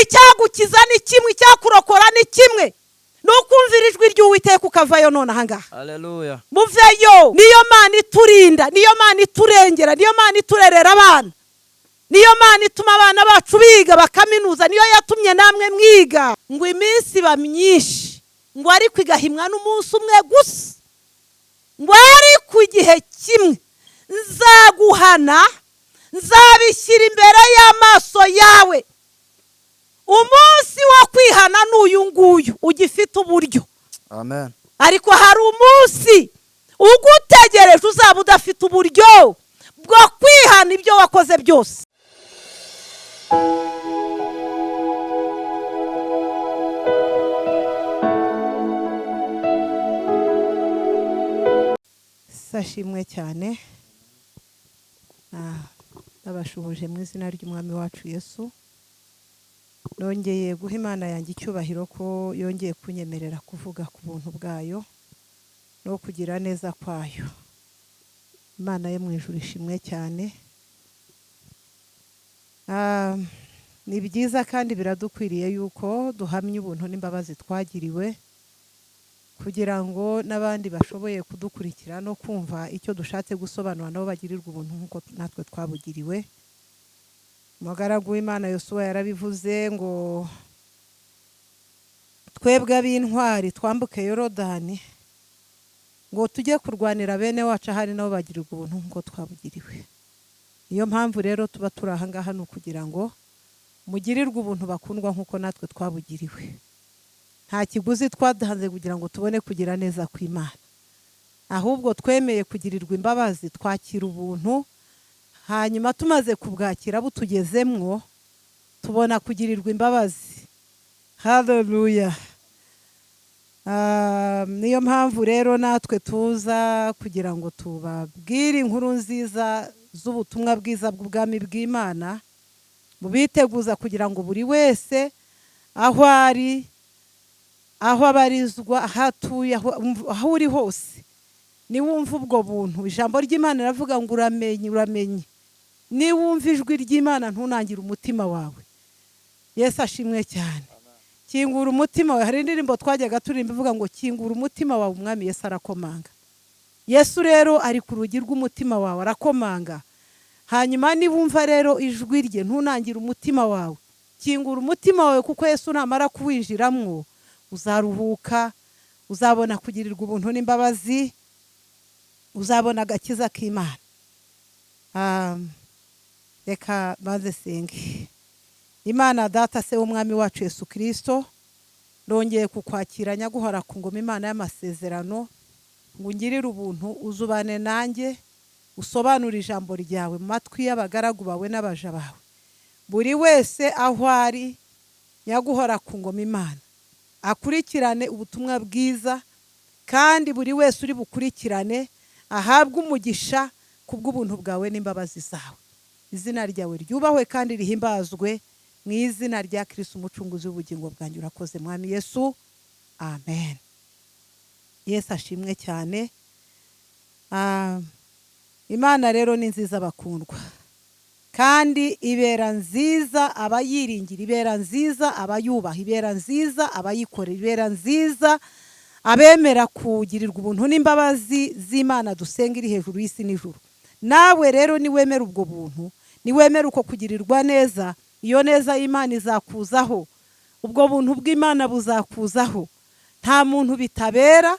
Icyagukiza ni kimwe, icyakurokora ni kimwe, ni ukumvira ijwi ry'Uwiteka ukavayo none ahangaha. Haleluya. Muveyo. Niyo Mana iturinda, niyo Mana iturengera, niyo Mana iturerera abana, niyo Mana ituma abana bacu biga bakaminuza, niyo yatumye namwe mwiga. Ngo iminsi iba myinshi, ngo ariko igahimwa n'umunsi umwe gusa, ngo ariko igihe kimwe nzaguhana, nzabishyira imbere y'amaso yawe. Umunsi wo kwihana ni uyu nguyu, ugifite uburyo. Amen. Ariko hari umunsi ugutegereje uzaba udafite uburyo bwo kwihana ibyo wakoze byose. Sashimwe cyane. Ndabashuhuje mu izina ry'Umwami wacu Yesu. Nongeye guha Imana yanjye icyubahiro ko yongeye kunyemerera kuvuga ku buntu bwayo no kugira neza kwayo. Imana yo mu ijuru ishimwe cyane. Ni byiza kandi biradukwiriye yuko duhamya ubuntu n'imbabazi twagiriwe, kugira ngo n'abandi bashoboye kudukurikira no kumva icyo dushatse gusobanura nabo bagirirwe ubuntu nk'uko natwe twabugiriwe. Umugaragu w'Imana Yosuwa yarabivuze ngo twebwe ab'intwari twambuke Yorodani, ngo tujye kurwanira bene wacu, ahari nabo bagirirwa ubuntu nk'uko twabugiriwe. Niyo mpamvu rero tuba turi aha ngaha, ni ukugira ngo mugirirwe ubuntu bakundwa nk'uko natwe twabugiriwe. Nta kiguzi twadanze kugira ngo tubone kugira neza kw'Imana, ahubwo twemeye kugirirwa imbabazi, twakira ubuntu, hanyuma tumaze kubwakira butugezemwo tubona kugirirwa imbabazi. Haleluya. Niyo mpamvu rero natwe tuza kugira ngo tubabwire inkuru nziza z'ubutumwa bwiza bw'ubwami bw'Imana, mubiteguza kugira ngo buri wese aho ari, aho abarizwa, aho atuye, aho uri hose, niwumva ubwo buntu. Ijambo ry'Imana riravuga ngo uramenye, uramenye. Niwumva ijwi ry'Imana ntunangire umutima wawe. Yesu ashimwe cyane. Kingura umutima wawe. Hari indirimbo twajyaga turirimba ivuga ngo kingura umutima wawe, Umwami Yesu arakomanga. Yesu rero ari ku rugi rw'umutima wawe arakomanga. Hanyuma niwumva rero ijwi rye ntunangire umutima wawe, kingura umutima wawe, kuko Yesu namara kuwinjiramwo uzaruhuka, uzabona kugirirwa ubuntu n'imbabazi, uzabona agakiza k'Imana. Reka maze senge. Imana Data se w'Umwami wacu Yesu Kristo, ndongeye kukwakira nyaguhora ku ngoma Imana y'amasezerano, ngo ungirire ubuntu, uzubane nanjye, usobanure ijambo ryawe mu matwi y'abagaragu bawe n'abaja bawe, buri wese aho ari nyaguhora ku ngoma Imana akurikirane ubutumwa bwiza, kandi buri wese uri bukurikirane ahabwe umugisha kubw'ubuntu bwawe n'imbabazi zawe. Izina ryawe ryubahwe kandi rihimbazwe mu izina rya Kristo umucunguzi w'ubugingo bwanjye. Urakoze Mwami Yesu, amen. Yesu ashimwe cyane. Imana rero ni nziza bakundwa, kandi ibera nziza abayiringira, ibera nziza abayubaha, ibera nziza abayikorera, ibera nziza abemera kugirirwa ubuntu n'imbabazi z'Imana dusenga iri hejuru y'isi n'ijuru. Nawe rero niwemera ubwo buntu, niwemera uko kugirirwa neza, iyo neza y'Imana izakuzaho, ubwo buntu bw'Imana buzakuzaho. Nta muntu bitabera,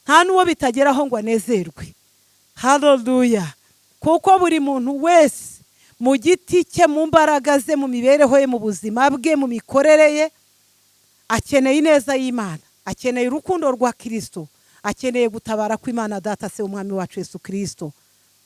nta n'uwo bitageraho ngo anezerwe. Haleluya. Kuko buri muntu wese mu giti cye, mu mbaraga ze, mu mibereho ye, mu buzima bwe, mu mikorere ye, akeneye ineza y'Imana, akeneye urukundo rwa Kristo, akeneye gutabara kw'Imana Data se w'Umwami wacu Yesu Kristo.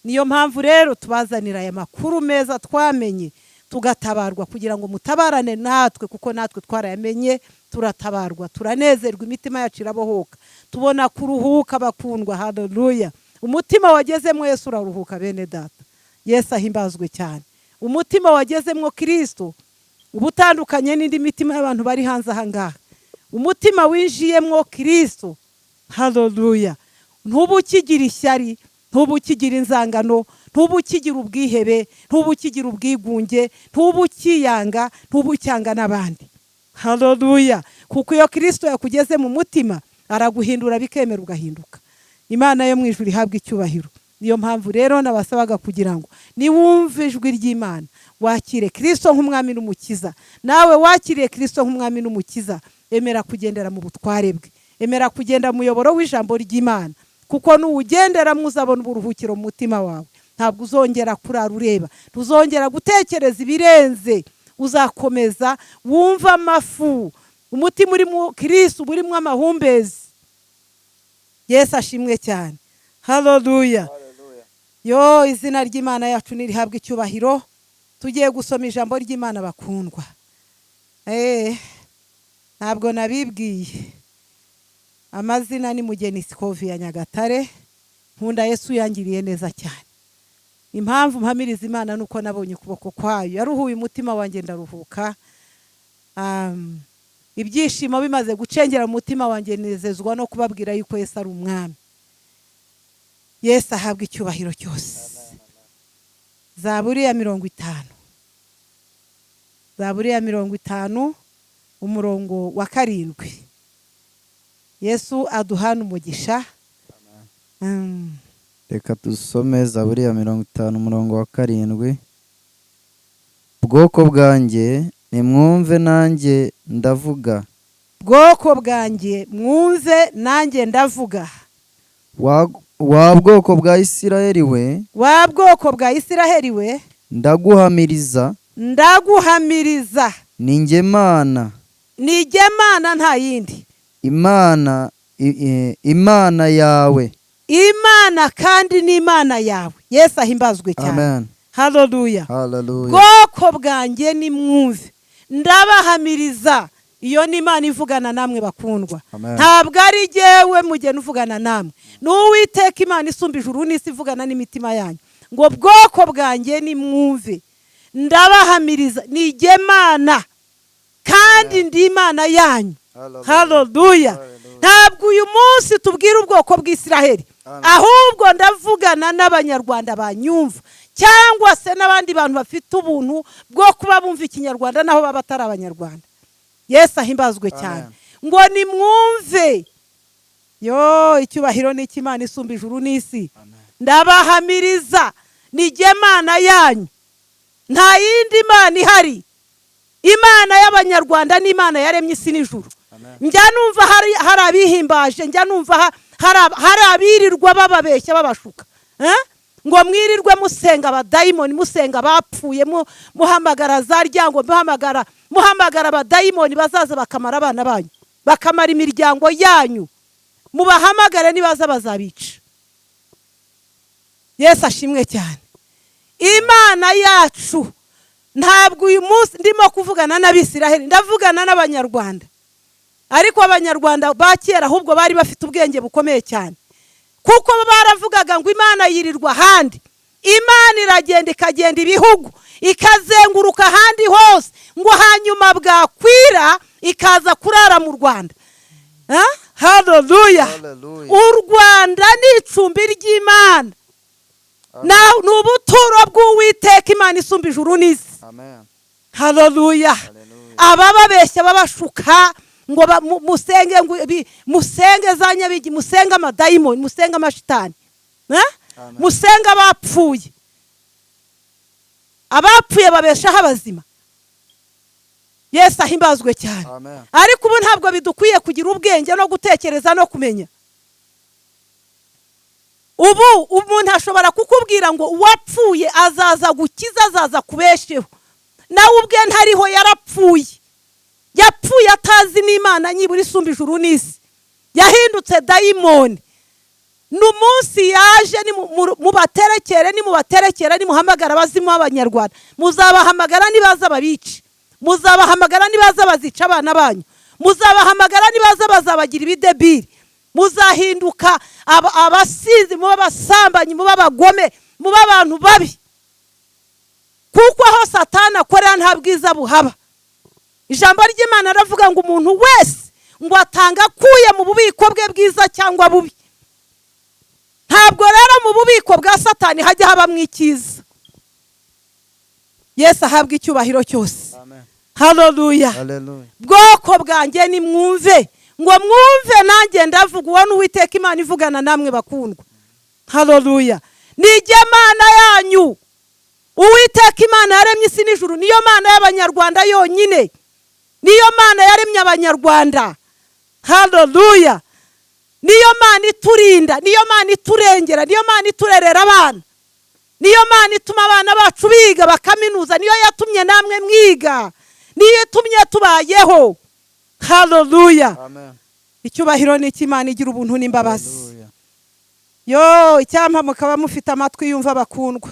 Niyo mpamvu rero tubazanira aya makuru meza twamenye, tugatabarwa kugira ngo mutabarane natwe, kuko natwe twarayamenye, turatabarwa, turanezerwa, imitima yacu irabohoka, tubona kuruhuka bakundwa. Haleluya. Umutima wagezemo Yesu uraruhuka bene Data. Yesu ahimbazwe cyane. Umutima wagezemo Kristo uba utandukanye n'indi mitima y'abantu bari hanze aha ngaha. Umutima winjiyemo Kristo, haleluya, ntuba ukigira ishyari, ntuba ukigira inzangano, Ntuba ukigira ubwihebe, ntuba ukigira ubwigunge, ntuba ukiyanga, ntuba ucyanga n'abandi. Haleluya! Kuko iyo Kirisito yakugeze mu mutima, araguhindura, bikemera, ugahinduka. Imana yo mu ijuru ihabwa icyubahiro. Niyo mpamvu rero nabasabaga kugira ngo niwumve ijwi ry'Imana, wakire Kirisito nk'umwami n'umukiza. Nawe wakiriye Kirisito nk'umwami n'umukiza, emera kugendera mu butware bwe, emera kugenda mu muyoboro w'ijambo ry'Imana, kuko nuwugenderamo uzabona uburuhukiro mu mutima wawe. Ntabwo uzongera kurara ureba, ntuzongera gutekereza ibirenze, uzakomeza wumva amafu. Umutima urimo Kirisito uba urimo amahumbezi. Yesu ashimwe cyane. Haleluya! Yo, izina ry'Imana yacu nirihabwa icyubahiro. Tugiye gusoma ijambo ry'Imana, bakundwa. Ntabwo nabibwiye amazina, ni Mugeni Sikovi ya Nyagatare. Nkunda Yesu, yangiriye neza cyane. Impamvu mpamiriza Imana ni uko nabonye ukuboko kwayo, yaruhuye umutima wanjye, ndaruhuka. Ibyishimo bimaze gucengera mu mutima wanjye, nezezwa no kubabwira yuko Yesu ari umwami. Yesu ahabwa icyubahiro cyose. Zaburi ya 50, Zaburi ya 50, umurongo wa 7. Yesu aduhana umugisha. Reka dusome Zaburi ya 50, umurongo wa 7. Bwoko bwanjye, nimwumve, nanjye ndavuga. Bwoko bwanjye, mwumve, nanjye ndavuga. Wa bwoko bwa Isirayeli we, Wa bwoko bwa Isiraheli we, ndaguhamiriza, ndaguhamiriza, ni njye Mana, ni jye Mana, nta yindi, Imana yawe. Imana kandi ni Imana yawe. Yesu ahimbazwe cyane. Amen. Haleluya! Haleluya. Bwoko bwanjye, nimwumve, ndabahamiriza. Iyo ni Imana ivugana namwe, bakundwa. Amen. Ntabwo ari jyewe mugeni uvugana namwe, ni Uwiteka Imana isumba ijuru n'isi ivugana n'imitima yanyu ngo: "Bwoko bwanjye, nimwumve, ndabahamiriza, ni jye Mana kandi ndi Imana yanyu." Haleluya! Ntabwo uyu munsi tubwira ubwoko bw'Isiraheli, ahubwo ndavugana n'Abanyarwanda banyumva, cyangwa se n'abandi bantu bafite ubuntu bwo kuba bumva Ikinyarwanda, naho baba atari Abanyarwanda. Yesu ahimbazwe cyane. Ngo nimwumve. Yo, icyubahiro ni icy'Imana isumba ijuru n'isi. Ndabahamiriza, ni jye Mana yanyu, nta yindi Mana ihari. Imana y'Abanyarwanda ni Imana yaremye isi n'ijuru. Njya numva hari abihimbaje, njya numva hari abirirwa bababeshya, babashuka, eh? Ngo mwirirwe musenga abadayimoni, musenga abapfuye, muhamagara za ryango, muhamagara abadayimoni bazaza bakamara abana banyu, bakamara imiryango yanyu. Mubahamagare, nibaza bazabica. Yesu ashimwe cyane. Imana yacu, ntabwo uyu munsi ndimo kuvugana n'Abisiraheli, ndavugana n'Abanyarwanda. Ariko Abanyarwanda ba kera ahubwo bari bafite ubwenge bukomeye cyane, kuko bo baravugaga ngo Imana yirirwa ahandi, Imana iragenda, ikagenda ibihugu, ikazenguruka ahandi hose, ngo hanyuma bwakwira ikaza kurara mu Rwanda. Haleluya! Hallelujah. U Rwanda ni icumbi ry'Imana, ni ubuturo bw'Uwiteka Imana isumba ijuru n'isi. Amen. Haleluya! Hallelujah. Abababeshya, babashuka ngo musenge, ngo musenge za nyabigi, musenge amadayimoni, musenge amashitani, eh? Amen. Musenge abapfuye. Abapfuye babeshaho abazima. Yesu ahimbazwe cyane. Amen. Ariko ubu ntabwo bidukwiye kugira ubwenge no gutekereza no kumenya. Ubu umuntu ashobora kukubwira ngo uwapfuye azaza gukiza, azaza kubesheho, nawe ubwe ntariho, yarapfuye. Yapfuye atazi n'Imana nyibura isumba ijuru n'isi, yahindutse dayimoni. Ni umunsi yaje mubaterekere, nimubaterekere, nimuhamagara abazimu b'Abanyarwanda, muzabahamagara nibaza babice, muzabahamagara nibaza bazica abana banyu, muzabahamagara nibaza bazabagira ibidebiri, muzahinduka abasinzi, mube abasambanyi, mube abagome, mube abantu babi, kuko aho Satani akorera nta bwiza buhaba. Ijambo ry'Imana aravuga ngo umuntu wese ngo atanga akuye mu bubiko bwe bwiza cyangwa bubi. Ntabwo Ntabwo rero mu bubiko bwa Satani hajya habamo icyiza. Yesu ahabwa icyubahiro cyose. Amen. Haleluya. Hallelujah. Bwoko bwanjye, nimwumve, ngo mwumve, nanjye ndavuga. Uwo ni Uwiteka Imana ivugana namwe, bakundwa. Haleluya. Nijye Mana yanyu. Uwiteka Imana yaremye isi n'ijuru, niyo Mana y'Abanyarwanda yonyine, niyo Mana yaremye Abanyarwanda. Haleluya. Niyo Mana iturinda, niyo Mana iturengera, niyo Mana iturerera abana, niyo Mana ituma abana bacu biga bakaminuza, niyo yatumye namwe mwiga, niyo itumye tubayeho. Haleluya. Amen. Icyubahiro ni icy'Imana igira ubuntu n'imbabazi. Hallelujah. Yo, icyampa mukaba mufite amatwi yumva, bakundwa.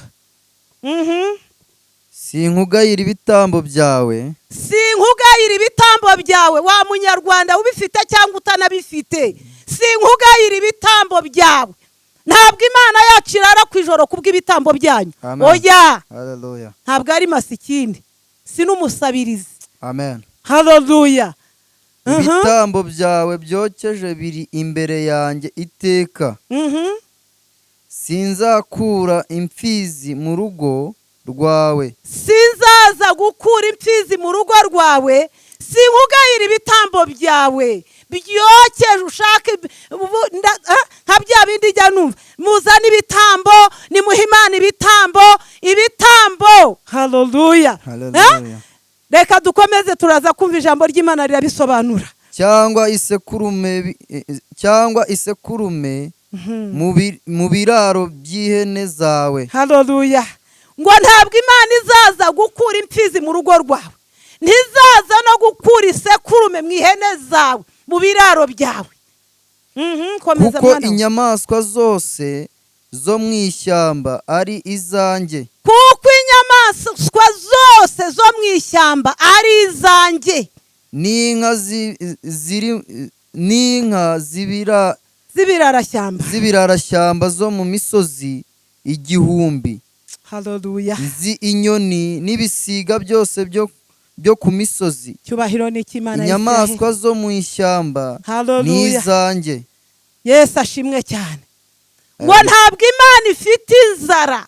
Sinkugayira ibitambo byawe. Sinkugayira ibitambo byawe, wa Munyarwanda, ubifite cyangwa utanabifite, sinkugayira ibitambo byawe. Ntabwo Imana yacu irara ku ijoro kubw'ibitambo byanyu. Amen. Oya. Hallelujah. Ntabwo ari masikini, si n'umusabirizi. Amen. Haleluya. Ibitambo byawe byokeje biri imbere yanjye iteka. Sinzakura imfizi mu rugo rwawe. Sinzaza gukura imfizi mu rugo rwawe. Sinkugayira ibitambo byawe byokeje. Ushaka nka bya bindi ijya numva, muzane ibitambo, nimuhe Imana ibitambo, ibitambo. Haleluya. Hallelujah. Reka dukomeze, turaza kumva ijambo ry'Imana rirabisobanura. Cyangwa isekurume mu biraro by'ihene zawe. Haleluya. Ngo ntabwo Imana izaza gukura imfizi mu rugo rwawe, ntizaza no gukura isekurume mu ihene zawe, mu biraro byawe. Komeza. Kuko Mwana we. inyamaswa zose zo mu ishyamba ari izanjye. Kuko inyamaswa zose zo mu ishyamba ari izanjye. N'inka ziri n'inka zibira z'ibirarashyamba. Z'ibirarashyamba zo mu misozi igihumbi. Haleluya. Nzi inyoni n'ibisiga byose byo ku misozi. Cyubahiro ni icy'Imana ya Inyamaswa zo mu ishyamba ni Haleluya. izanjye. Yesu ashimwe cyane. Ngo ntabwo Imana ifite inzara,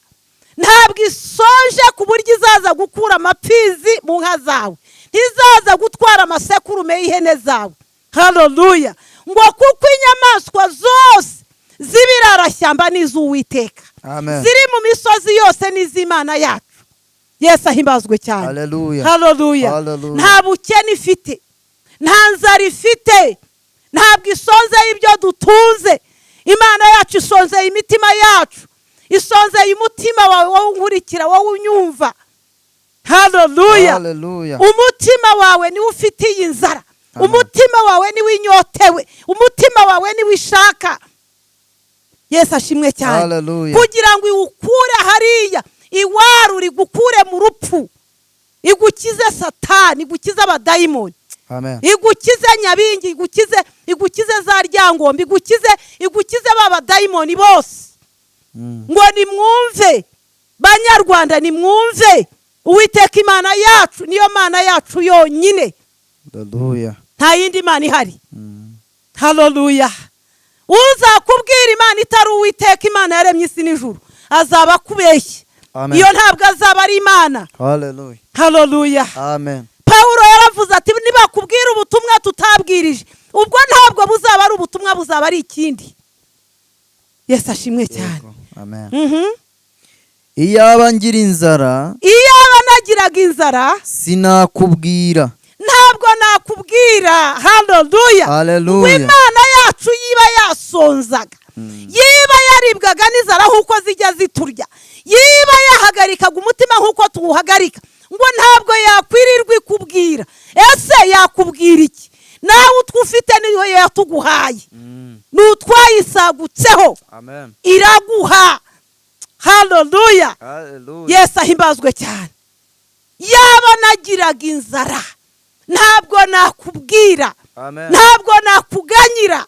ntabwo isonje ku buryo izaza gukura amapfizi mu nka zawe, ntizaza gutwara amasekurume y'ihene zawe. Haleluya. Ngo kuko inyamaswa zose z'ibirarashyamba ni iz'Uwiteka, Amen. ziri mu misozi yose n'iz'Imana yacu. Yesu ahimbazwe cyane. Haleluya. Haleluya. Haleluya. Nta bukene ifite, nta nzara ifite, ntabwo isonzeye ibyo dutunze. Imana yacu isonzeye imitima yacu, isonzeye umutima wawe, wowe unkurikira, wowe unyumva. Haleluya. Haleluya. Umutima wawe niwo ufitiye inzara. Amen. Umutima wawe niwo inyotewe, umutima wawe niwo ishaka. Yesu ashimwe cyane. Haleluya. Kugira ngo iwukure hariya, iwarure, igukure mu rupfu, igukize Satani, igukize abadayimoni, Amen. igukize nyabingi, igukize za ryangombe, igukize ba badayimoni bose. Ngo nimwumve, Banyarwanda, nimwumve, Uwiteka Imana yacu niyo Mana yacu yonyine. Haleluya. Nta yindi Mana ihari. Haleluya. Uzakubwira Imana itari Uwiteka Imana yaremye isi n'ijuru azaba akubeshye. Amen. Iyo ntabwo azaba ari Imana. Haleluya. Haleluya. Amen. Pawulo yaravuze ati: "Nibakubwira ubutumwa tutabwirije, ubwo ntabwo buzaba ari ubutumwa, buzaba ari ikindi." Yesu ashimwe cyane. Yego. Amen. Iyaba ngira inzara, Iyaba nagiraga inzara, sinakubwira. ntabwo nakubwira. Haleluya. Haleluya. Ngo Imana yacu yiba yasonzaga, yiba yaribwaga n'inzara nk'uko zijya ziturya, yiba yahagarikaga umutima nk'uko tuwuhagarika, ngo ntabwo yakwirirwa ikubwira. Ese yakubwira iki? Nawe utwo ufite niyo yatuguhaye, ni utwayisagutseho. Amen. Iraguha. Haleluya. Haleluya. Yesu ahimbazwe cyane. Yaba nagiraga inzara, ntabwo nakubwira. Amen. Ntabwo nakuganyira.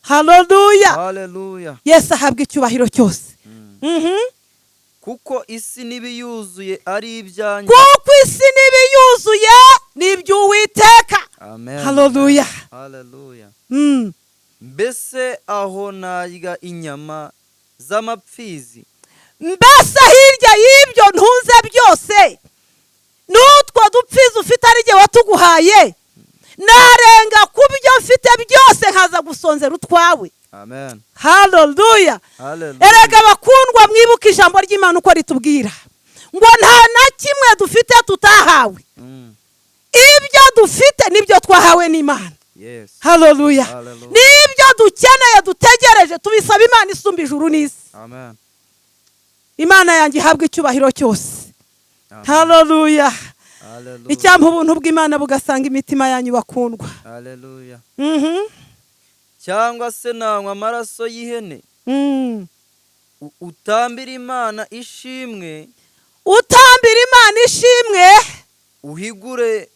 Haleluya. Haleluya. Yesu ahabwa icyubahiro cyose. Kuko isi n'ibiyuzuye ari ibyanjye. Kuko isi n'ibiyuzuye ni iby'Uwiteka. Amen. Haleluya. Haleluya. Mbese aho narya inyama z'amapfizi? Mbese hirya y'ibyo ntunze byose n'utwo dupfizi ufite ari igihe watuguhaye, narenga ku byo mfite byose nkaza gusonzera utwawe? Amen. Haleluya! Hallelujah. Erega bakundwa, mwibuke ijambo ry'Imana uko ritubwira ngo nta na kimwe dufite tutahawe. Ibyo dufite nibyo twahawe n'Imana. Haleluya! Hallelujah. N'ibyo dukeneye, dutegereje, tubisaba Imana isumba ijuru n'isi. Amen. Imana yanjye ihabwa icyubahiro cyose. Amen. Haleluya! Hallelujah. Icyampa ubuntu bw'Imana bugasanga imitima yanyu, bakundwa. Hallelujah. Cyangwa se nanywa amaraso y'ihene? Utambira Imana ishimwe, Utambira Imana ishimwe, uhigure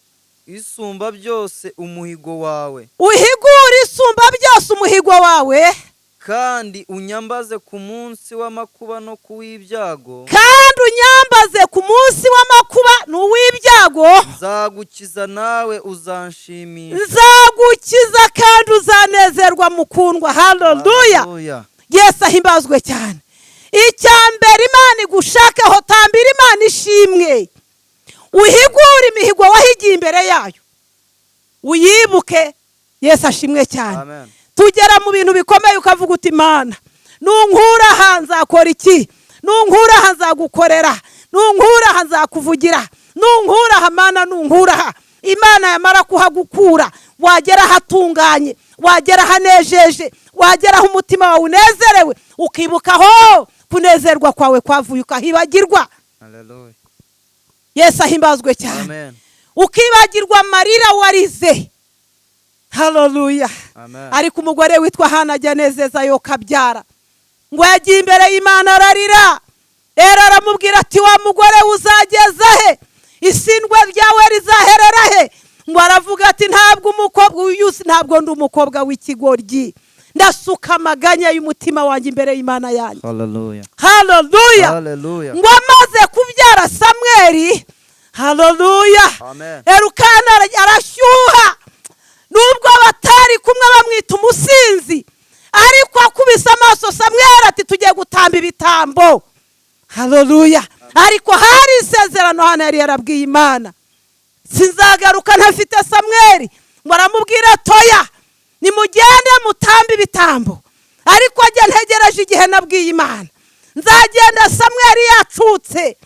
Isumba byose umuhigo wawe, uhigure Isumba byose umuhigo wawe, kandi unyambaze ku munsi w'amakuba no ku w'ibyago, kandi unyambaze ku munsi w'amakuba n'uw'ibyago, nzagukiza nawe uzanshimisha. Nzagukiza kandi uzanezerwa, mukundwa. Haleluya! Hallelujah. Yesu ahimbazwe cyane. Icya mbere Imana igushakaho, tambira Imana ishimwe, uhigure imihigo wahigiye imbere yayo, uyibuke. Yesu ashimwe cyane. Amen. Tugera mu bintu bikomeye ukavuga uti: "Imana, nunkura aha nzakora iki? Nunkura aha nzagukorera, nunkura aha nzakuvugira, nunkura aha Mana, nunkura aha." Imana yamara kuhagukura, wagera ahatunganye, wagera ahanejeje, wagera aho umutima wawe unezerewe, ukibuka aho kunezerwa kwawe kwavuye, ukahibagirwa. Hallelujah. Yesu ahimbazwe cyane. Amen. Ukibagirwa amarira warize. Haleluya! Amen. Ariko umugore witwa Hana ajya anezeza yo kabyara. Ngo yagiye imbere y'Imana ararira. Rero aramubwira ati: "Wa mugore, uzageza he? Isindwe ryawe rizaherera he?" Ngo aravuga ati: "Ntabwo umukobwa uyu, ntabwo ndi umukobwa w'ikigoryi, ndasuka amaganya y'umutima wanjye imbere y'Imana yanjye." Hallelujah. Haleluya! Hallelujah. Ngo amaze kubyara Samweri, haleluya, Amen. Erukana arashyuha, nubwo batari kumwe bamwita umusinzi, ariko akubise amaso Samweri ati: "Tugiye gutamba ibitambo." Haleluya! Ariko hari isezerano hano yari yarabwiye Imana: "Sinzagaruka ntafite Samweri." Ngo aramubwira: "Toya, nimugende mutambe ibitambo, ariko njye ntegereje igihe nabwiye Imana, nzagenda Samweri yacutse."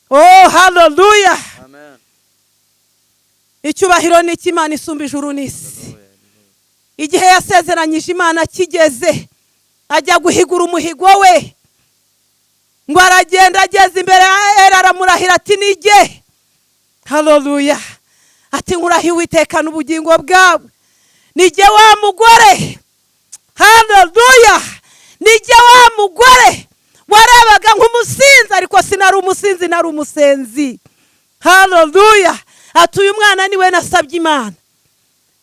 Oh, haleluya! Amen. Icyubahiro ni icy'Imana isumba ijuru n'isi. Igihe yasezeranyije Imana kigeze, ajya guhigura umuhigo we. Ngo aragenda, ageze imbere ya Eri aramurahira ati: "Nige." Haleluya! Ati: "Nkurahiye Uwiteka n'ubugingo bwawe, nijye wa mugore." Haleluya! "Nijye wa mugore warebaga nk'umusinzi, ariko sinari umusinzi, nari umusenzi." Haleluya! Ati: "Uyu mwana niwe nasabye Imana,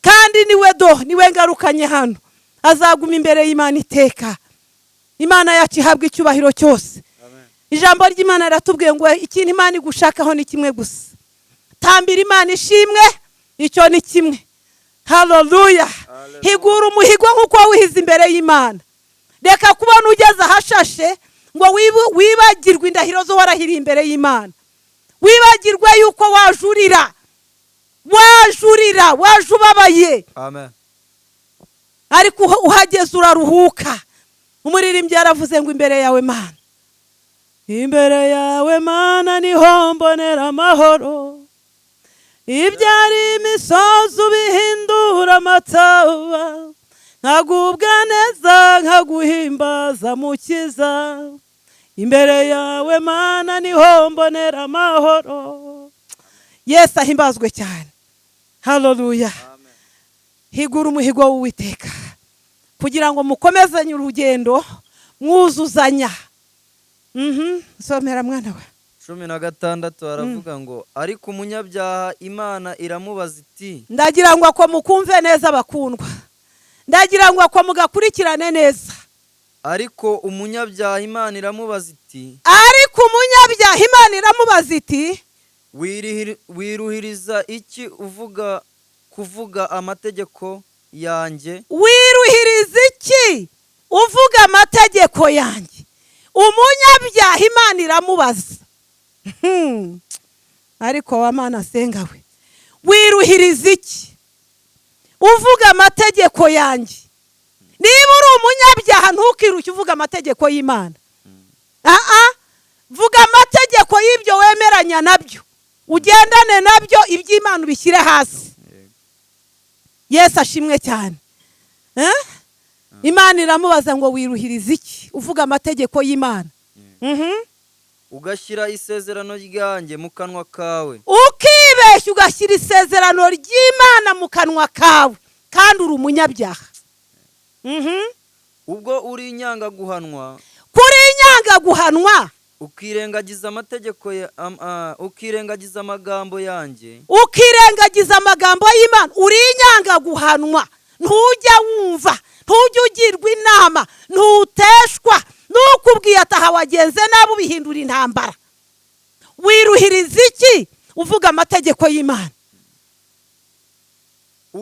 kandi niwe do, niwe ngarukanye hano, azaguma imbere y'Imana iteka." Imana yacu ihabwa icyubahiro cyose. Amen. Ijambo ry'Imana riratubwiye ngo ikintu Imana igushakaho ni kimwe gusa: tambira Imana ishimwe. Icyo ni kimwe. Haleluya! Hallelujah. Higura umuhigo nk'uko wihize imbere y'Imana. Reka kubona ugeze ahashashe ngo wibagirwe indahiro zo warahiriye imbere y'Imana, wibagirwe yuko wajurira, wajurira, waje ubabaye, Amen. ariko uhageze uraruhuka. Umuririmbyi yaravuze ngo: "Imbere yawe Mana, imbere yawe Mana, niho mbonera amahoro. Ibyari imisozi ubihindura amataba, nkagubwa neza, nkaguhimbaza Mukiza. Imbere yawe Mana, niho mbonera amahoro." Yesu ahimbazwe cyane. Haleluya! Amen. Higura umuhigo w'Uwiteka kugira ngo mukomezanye urugendo, mwuzuzanya. Somera, mwana we. 16 haravuga ngo: "Ariko umunyabyaha Imana iramubaza iti" Ndagira ngo ako mukumve neza, bakundwa, ndagira ngo ako mugakurikirane neza. "Ariko umunyabyaha Imana iramubaza iti" "Ariko umunyabyaha Imana iramubaza iti" "Wiruhiriza iki uvuga kuvuga amategeko yanjye?" "Wiruhiriza iki uvuga amategeko yanjye?" Umunyabyaha Imana iramubaza. Ariko wa Mana senga we, wiruhiriza iki uvuga amategeko yanjye? Niba uri umunyabyaha, ntukirushye uvuga amategeko y'Imana. Aha, vuga amategeko y'ibyo wemeranya nabyo, ugendane nabyo, iby'Imana ubishyire hasi. Yesu ashimwe cyane. Imana iramubaza ngo: "Wiruhiriza iki uvuga amategeko y'Imana?" Ugashyira isezerano ryanjye mu kanwa kawe. Ukibeshya ugashyira isezerano ry'Imana mu kanwa kawe kandi uri umunyabyaha. Ubwo uri inyanga guhanwa. Kuri inyanga guhanwa. Ukirengagiza amategeko ukirengagiza amagambo yanjye. Ukirengagiza amagambo y'Imana. Uri inyanga guhanwa, ntujya wumva, ntujya ugirwa inama, ntuteshwa n'ukubwiye ataha wagenze nabi, ubihindura intambara. Wiruhiriza iki uvuga amategeko y'Imana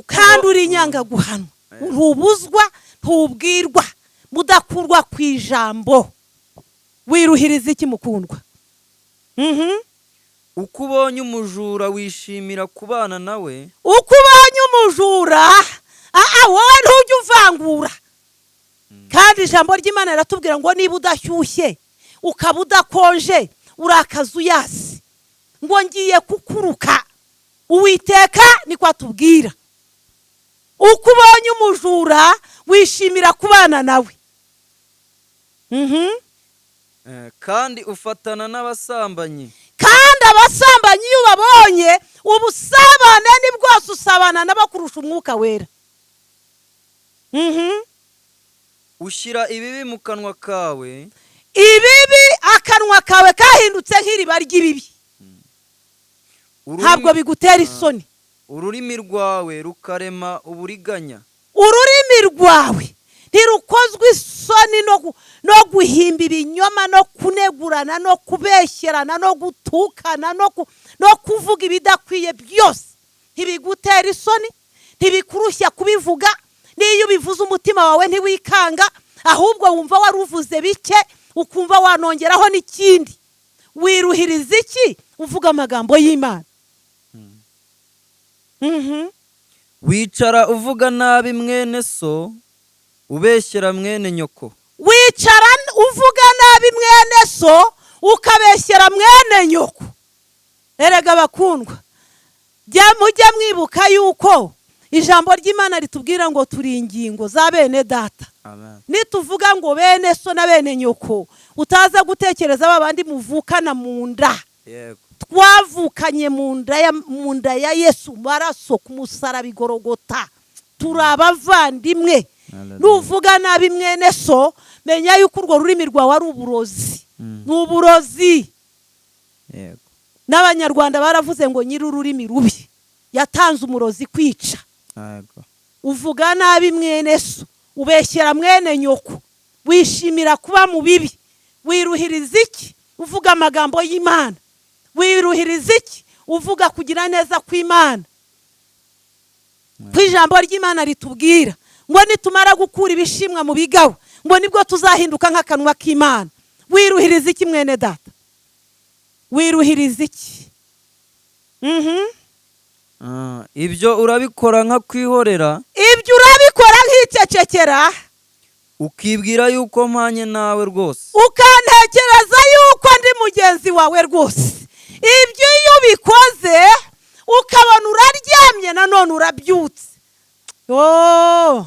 kandi uri inyanga guhanwa? Ntubuzwa, ntubwirwa, mudakurwa ku ijambo. Wiruhiriza iki, mukundwa? Uko ubonye umujura wishimira kubana nawe. Uko ubonye umujura, wowe ntujya uvangura. Kandi ijambo ry'Imana riratubwira ngo niba udashyushye ukaba udakonje, urakaza uyasi, ngo ngiye kukuruka. Uwiteka niko atubwira. Uko ubonye umujura wishimira kubana nawe. Kandi ufatana n'abasambanyi. Kandi abasambanyi iyo ubabonye, ubusabane ni bwose, usabana nabo kurusha Umwuka Wera. Ushyira ibibi mu kanwa kawe. Ibibi, akanwa kawe kahindutse nk'iriba ry'ibibi. Ntabwo bigutera isoni? Ururimi rwawe rukarema uburiganya. Ururimi rwawe ntirukozwe isoni no guhimba ibinyoma, no kunegurana, no kubeshyerana, no gutukana, no kuvuga ibidakwiye byose. Ntibigutera isoni, ntibikurushya kubivuga. N'iyo ubivuze umutima wawe ntiwikanga, ahubwo wumva wari uvuze bike, ukumva wanongeraho n'ikindi. Wiruhiriza iki uvuga amagambo y'Imana? Wicara uvuga nabi mwene so, ubeshyera mwene nyoko. Wicara uvuga nabi mwene so, ukabeshyera mwene nyoko. Erega bakundwa, mujye mwibuka yuko ijambo ry'Imana ritubwira ngo turi ingingo za bene data. Nituvuga ngo bene so na bene nyoko, utaza gutekereza ba bandi muvukana mu nda. Twavukanye mu nda ya Yesu, maraso ku musaraba igorogota, turi abavandimwe. Nuvuga nabi mwene so, menya yuko urwo rurimi rwawe ari uburozi, ni uburozi. N'Abanyarwanda baravuze ngo nyiri ururimi rubi yatanze umurozi kwica. Uvuga nabi mwene so, ubeshyera mwene nyoko, wishimira kuba mu bibi. Wiruhiriza iki uvuga amagambo y'Imana? Wiruhiriza iki uvuga kugira neza kw'Imana? Ko ijambo ry'Imana ritubwira ngo nitumara gukura ibishimwa mu bigawa, ngo nibwo tuzahinduka nk'akanwa k'Imana. Wiruhiriza iki, mwene data? Wiruhiriza iki? Ibyo urabikora nka kwihorera. Ibyo urabikora nk'icecekera. Ukibwira yuko mpanye nawe rwose. Ukantekereza yuko ndi mugenzi wawe rwose. Ibyo iyo ubikoze ukabona uraryamye, nanone urabyutse. Oh,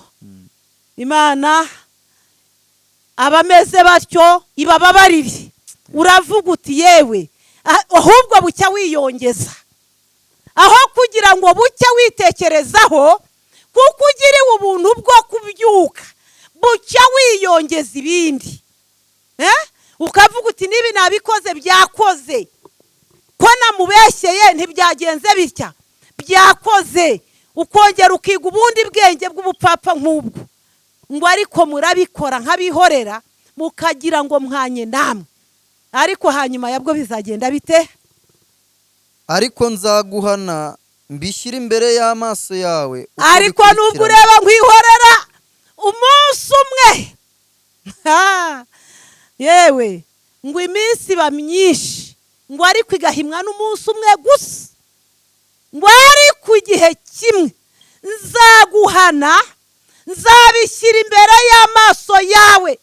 Imana abameze batyo ibababarire. Uravuga uti: "Yewe," ahubwo bucya wiyongeza, aho kugira ngo bucye witekerezaho kuko ugiriwe ubuntu bwo kubyuka, bucya wiyongeza ibindi. Ukavuga uti: "Nibi nabikoze byakoze, ko namubeshyeye ntibyagenze bitya, byakoze." Ukongera ukiga ubundi bwenge bw'ubupfapfa nk'ubwo. Ngo ariko murabikora nk'abihorera, mukagira ngo mwanye namwe. Ariko hanyuma yabwo bizagenda bite? Ariko nzaguhana, mbishyire imbere y'amaso yawe uko Ariko nubwo bikurikirana. ureba nkwihorera, umunsi umwe. Ha! Yewe, ngo iminsi iba myinshi, ngo ariko igahimwa n'umunsi umwe gusa, ngo ariko igihe kimwe nzaguhana, nzabishyira imbere y'amaso yawe.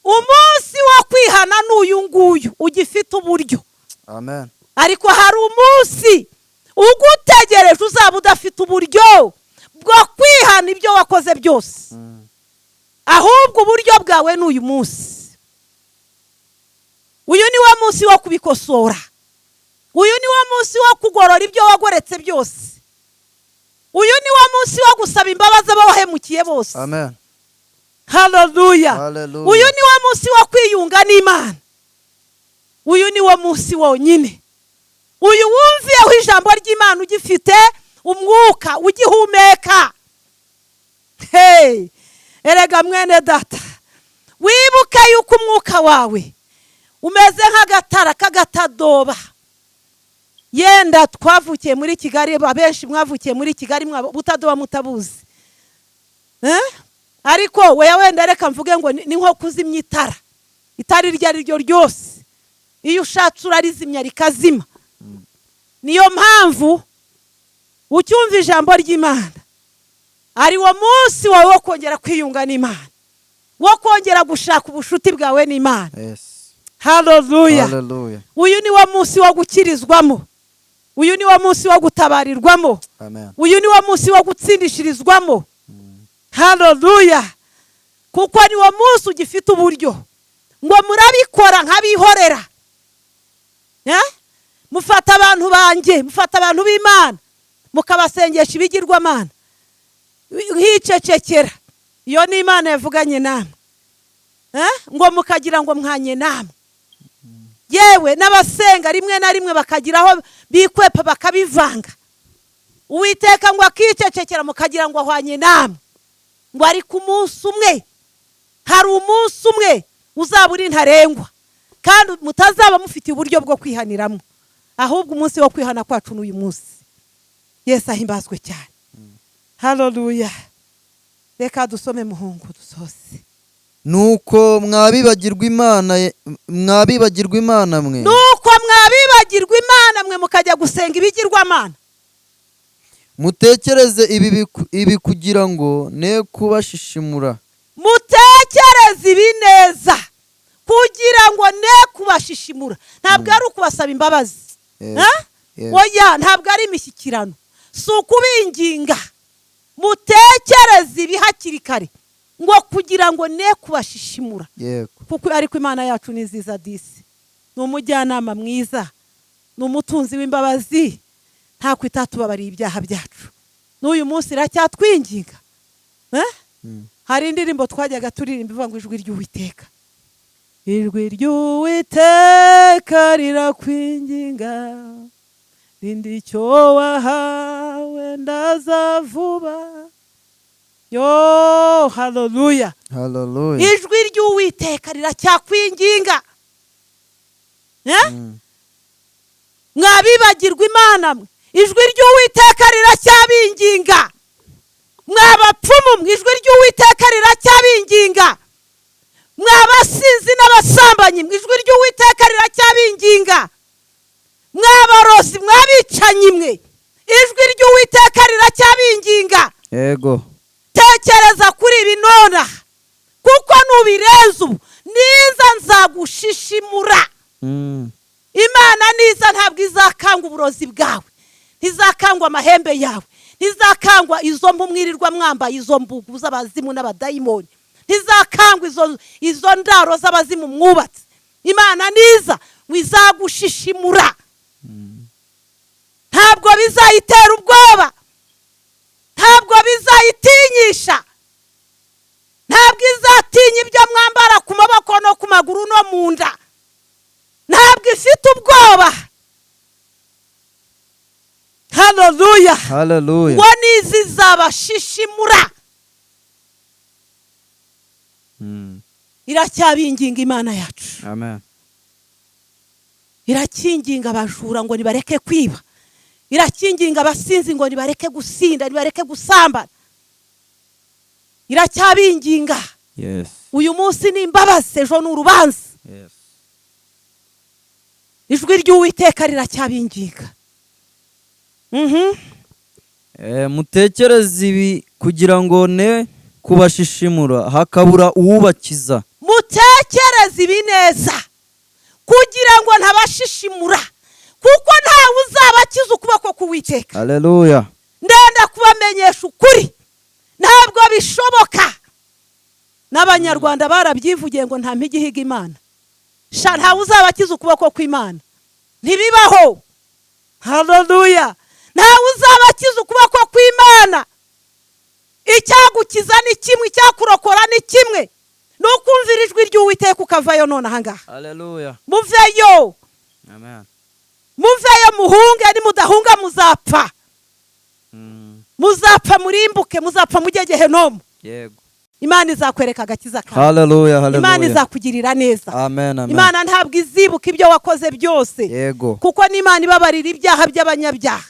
Umunsi wo kwihana ni uyu nguyu, ugifite uburyo. Amen. Ariko hari umunsi ugutegereje uzaba udafite uburyo bwo kwihana ibyo wakoze byose. Ahubwo uburyo bwawe ni uyu munsi. Uyu ni wo munsi wo kubikosora, uyu ni wo munsi wo kugorora ibyo wagoretse byose, uyu ni wo munsi wo gusaba imbabazi abo wahemukiye bose. Amen. Haleluya! Hallelujah. Uyu ni wo munsi wo kwiyunga n'Imana, uyu ni wo munsi wonyine. Uyu wumviyeho ijambo ry'Imana, ugifite umwuka, ugihumeka. Hey, erega mwene data, wibuke yuko umwuka wawe umeze nk'agatara k'agatadoba. Yenda twavukiye muri Kigali, abenshi mwavukiye muri Kigali, butadoba mutabuzi. Eh? Ariko weya, wenda reka mvuge ngo ni nko kuzimya itara, itara iryo ari ryo ryose, iyo ushatse urarizimya rikazima. Niyo mpamvu ucyumva ijambo ry'Imana, ari wo munsi wawe wo kongera kwiyunga n'Imana, wo kongera gushaka ubushuti bwawe n'Imana. Haleluya! Hallelujah. Uyu ni wo munsi wo gukirizwamo, uyu ni wo munsi wo gutabarirwamo. Amen. Uyu ni wo munsi wo gutsindishirizwamo. Haleluya! Kuko ni wo munsi ugifite uburyo. Ngo murabikora nk'abihorera. Eh? Mufata abantu banjye, mufata abantu b'Imana, mukabasengesha ibigirwamana, nkicecekera. Iyo ni Imana yavuganye namwe. Eh? Ngo mukagira ngo mwanye namwe. Yewe, n'abasenga rimwe na rimwe bakagira aho bikwepa, bakabivanga, Uwiteka ngo akicecekera, mukagira ngo ahwanye namwe. Ngo ariko umunsi umwe, hari umunsi umwe uzaba uri ntarengwa, kandi mutazaba mufitiye uburyo bwo kwihaniramo. Ahubwo umunsi wo kwihana kwacu n'uyu munsi. Yesu ahimbazwe cyane! Haleluya! Reka dusome, muhungu, dusoze. Nuko mwabibagirwa Imana, mwabibagirwa Imana mwe, Nuko mwabibagirwa Imana mwe, mukajya gusenga ibigirwamana, mutekereze ibi kugira ngo ne kubashishimura. Mutekereze ibi neza kugira ngo ne kubashishimura. Ntabwo ari ukubasaba imbabazi. Eh? Yes. Oya, ntabwo ari imishyikirano, si ukubinginga. Mutekereze ibi hakiri kare, ngo kugira ngo ne kubashishimura. Kuko ariko Imana yacu ni nziza disi, ni umujyanama mwiza, ni umutunzi w'imbabazi, nta itatubabariye ibyaha byacu. N'uyu munsi iracyatwinginga. Eh? Hari indirimbo twajyaga turirimba ivuga ngo ijwi ry'Uwiteka, ijwi ry'Uwiteka rirakwinginga, rinda icyo wahawe, ndaza vuba. Yo, haleluya! Hallelujah. Ijwi ry'Uwiteka riracyakwinginga. Eh? Mwabibagirwa Imana mwe, ijwi ry'Uwiteka riracyabinginga. Mwabapfumu mwe, ijwi ry'Uwiteka riracyabinginga. Mwabasinzi n'abasambanyi mwe, ijwi ry'Uwiteka riracyabinginga. Mwabarozi, mwabicanyi mwe, ijwi ry'Uwiteka riracyabinginga. Tekereza kuri ibi nonaha, kuko nubirenza ubu, niza nzagushishimura. Imana niza ntabwo izakangwa uburozi bwawe, ntizakangwa amahembe yawe, ntizakangwa izo mpu mwirirwa mwambaye, izo mbugu z'abazimu n'abadayimoni, ntizakangwa izo ndaro z'abazimu mwubatse. Imana niza ngo izagushishimura, ntabwo bizayitera ubwoba, ntabwo bizayitinyisha, ntabwo izatinya ibyo mwambara ku maboko no ku maguru no mu nda. Ntabwo ifite ubwoba. Haleluya! Hallelujah. Ngo nizi zabashishimura. Iracyabinginga Imana yacu. Amen. Irakinginga abajura ngo nibareke kwiba, irakinginga abasinzi ngo nibareke gusinda, nibareke gusambana. Iracyabinginga. Yes. Uyu munsi ni imbabazi, ejo ni urubanza. Yes. Ijwi ry'Uwiteka riracyabinginga. Mutekereze ibi kugira ngo ne kubashishimura hakabura uwubakiza. Mutekereze ibi neza kugira ngo ntabashishimura, kuko ntawe uzabakiza ukuboko k'Uwiteka. Haleluya. Ndenda kubamenyesha ukuri, ntabwo bishoboka. N'Abanyarwanda barabyivugiye ngo nta mpigi ihiga Imana. Sha, ntawe uzabakiza ukuboko kw'Imana, ntibibaho. Haleluya! Ntawe uzabakiza ukuboko kw'Imana. Icyagukiza ni kimwe, icyakurokora ni kimwe, ni ukumvira ijwi ry'Uwiteka ukavayo none ahangaha. Haleluya. Muveyo. Amen. Muveyo, muhunge. Nimudahunga muzapfa. Muzapfa murimbuke, muzapfa mujye Gehenomu. Yego. Imana izakwereka agakiza kawe. Haleluya. Imana Haleluya. izakugirira neza. Amen, amen. Imana ntabwo izibuka ibyo wakoze byose, Yego. kuko n'Imana ibabarira ibyaha by'abanyabyaha,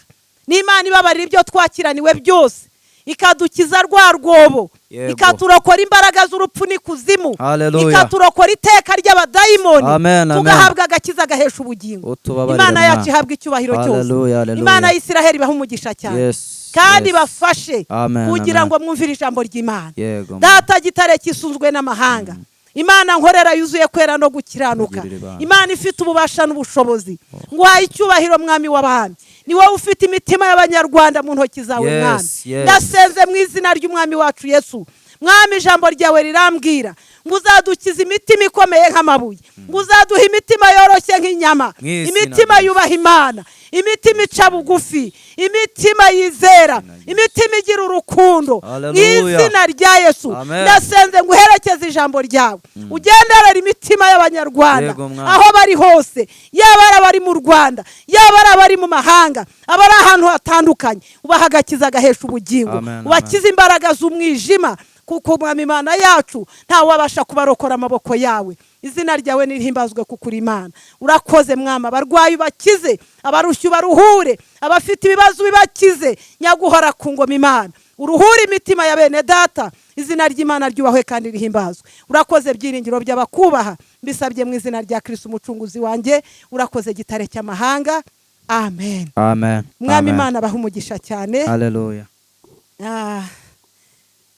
n'Imana ibabarira ibyo twakiraniwe byose, ikadukiza rwa rwobo, Yego. ikaturokora imbaraga z'urupfu n'ikuzimu, Haleluya. ikaturokora iteka ry'abadayimoni, Amen, amen. tugahabwa agakiza gahesha ubugingo. Utubabarire, Imana yacu Mwami. ihabwa icyubahiro cyose. Haleluya, haleluya. Imana y'Isiraheli ibaha umugisha cyane, kandi bafashe Amen, kugira amen. ngo mwumvire ijambo ry'Imana. Yego. Data, gitare kisunzwe n'amahanga, Imana nkorera yuzuye kwera no gukiranuka, Tugirire ibanga. Imana ifite ububasha n'ubushobozi, nguhaye icyubahiro. Mwami w'abami, ni wowe ufite imitima y'Abanyarwanda mu ntoki zawe. Mwami, ndasenze mu izina ry'Umwami wacu Yesu. Mwami, ijambo ryawe rirambwira ngo uzadukiza imitima ikomeye nk'amabuye, ngo uzaduha imitima yoroshye nk'inyama, Mu izina imitima rya Yesu. yubaha Imana, imitima ica bugufi, imitima yizera, imitima igira urukundo. Mu Haleluya. izina rya Yesu, Amen. ndasenze ngo uherekeze ijambo ryawe, ugenderere imitima y'Abanyarwanda Yego, Mwami. aho bari hose, yaba ari abari mu Rwanda, yaba ari abari mu mahanga, abari ahantu hatandukanye, ubaha agakiza agahesha ubugingo, Amen, amen. ubakize imbaraga z'umwijima, kuko Mwami Imana yacu, ntawabasha kubarokora amaboko yawe. Izina ryawe nirihimbazwe kuko uri Imana. Urakoze, Mwami. Abarwayi ubakize, abarushyi ubaruhure, abafite ibibazo ubibakize. Nyaguhora ku ngoma, Imana, uruhure imitima ya bene data. Izina ry'Imana ryubahwe kandi rihimbazwe. Urakoze, byiringiro by'abakubaha. Mbisabye mu izina rya Kristo Umucunguzi wanjye. Urakoze, gitare cy'amahanga. Amen. Amen. Mwami Amen. Imana abaha umugisha cyane. Haleluya.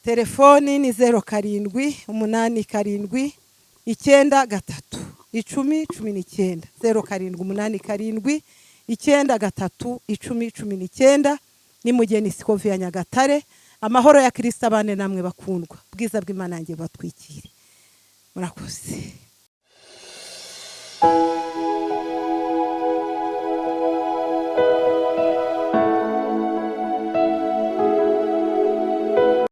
Telefoni ni 0787931019, 0787931019. Ni Mugeni Sikovi ya Nyagatare. Amahoro ya Kirisita abane namwe bakundwa. Ubwiza bw'Imana yanjye batwikire. Murakoze.